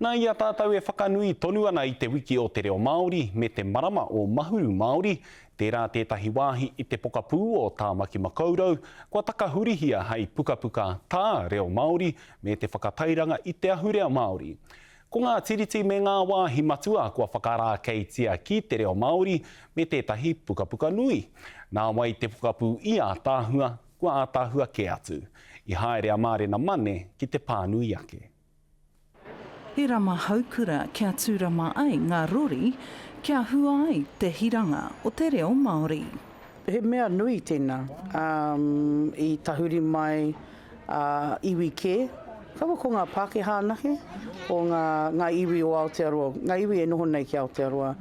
Nā, i a tātou e whakanui tonu ana i te wiki o te reo Māori me te marama o Mahuru Māori, tērā tētahi wāhi i te pokapū o Tāmaki Makaurau kua takahurihia hei pukapuka tā reo Māori me te whakatairanga i te ahurea Māori. Ko ngā tiriti me ngā wāhi matua kua whakarākeitia ki te reo Māori me tētahi pukapuka nui. Nā wai te pokapū i ātaahua, kua ātaahua kē atu. I haere a Mārena Mane ki te pānui ake. He rama haukura kia tūrama ai ngā rori, kia hua ai te hiranga o te reo Māori. He mea nui tēnā. I tahuri mai a iwi kē, kaua ko ngā Pākehā anake, ko ngā, ngā iwi o Aotearoa, ngā iwi e noho nei ki Aotearoa,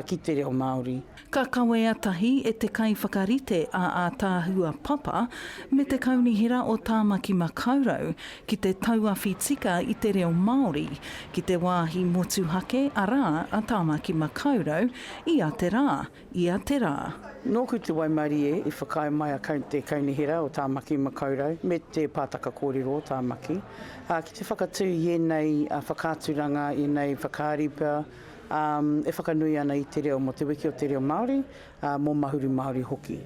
ki te reo Māori. Ka kawea tahi e te kaiwhakarite a Ātaahua Papa me te Kaunihera o Tāmaki Makaurau ki te tauawhi tika i te reo Māori ki te wāhi motuhake arā a Tāmaki Makaurau ia te rā, ia te rā. Nōku te waimarie i whakaae mai a te Kaunihera o Tāmaki Makaurau me te Pātaka Kōrero o Tāmaki ki te whakatū i ēnei whakaaturanga, ēnei whakaari pea, ā, e whakanui ana i te reo mō Te Wiki o te Reo Māori, ā, mō Mahuru Māori hoki.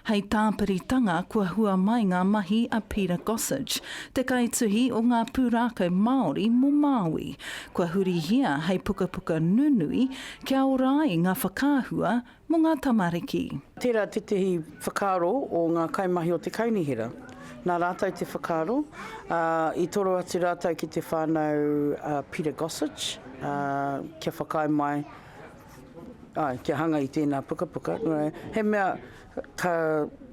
Hei tāpiritanga kua hua mai ngā mahi a Peter Gossage, te kaituhi o ngā pūrākau Māori mō Māui, kua hurihia hei pukapuka nunui kia ora ai ngā whakaahua mō ngā tamariki. Tērā tētehi whakaaro o ngā kaimahi o te kaunihera. Nā rātou te whakaaro, ā, i toro atu rātou ki te whānau a Peter Gossage, ā, kia whakaae mai, āe, kia hanga i tēnā pukapuka. He mea, ka,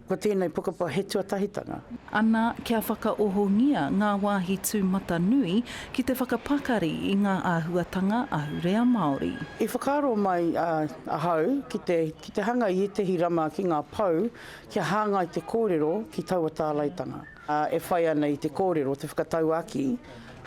ko tēnei pukapuka he tuatahitanga. Ana, kia whakaohongia ngā wāhi tūmatanui ki te whakapakari i ngā āhuatanga ahurea Māori. I whakaaro mai ahau ki te, ki te hanga i ētehi rama ki ngā pou kia hāngai te kōrero ki taua tāraitanga. E whai ana i te kōrero, te whakatauākī,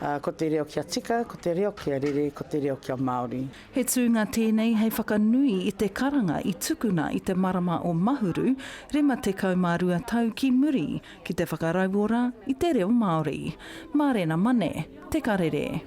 ko te reo kia tika, ko te reo kia rere, ko te reo kia Māori. He tūnga tēnei hei whakanui i te karanga i tukuna i te marama o Mahuru, 52 tau ki muri, ki te whakarauora i te reo Māori. Mārena Mane, Te Karere.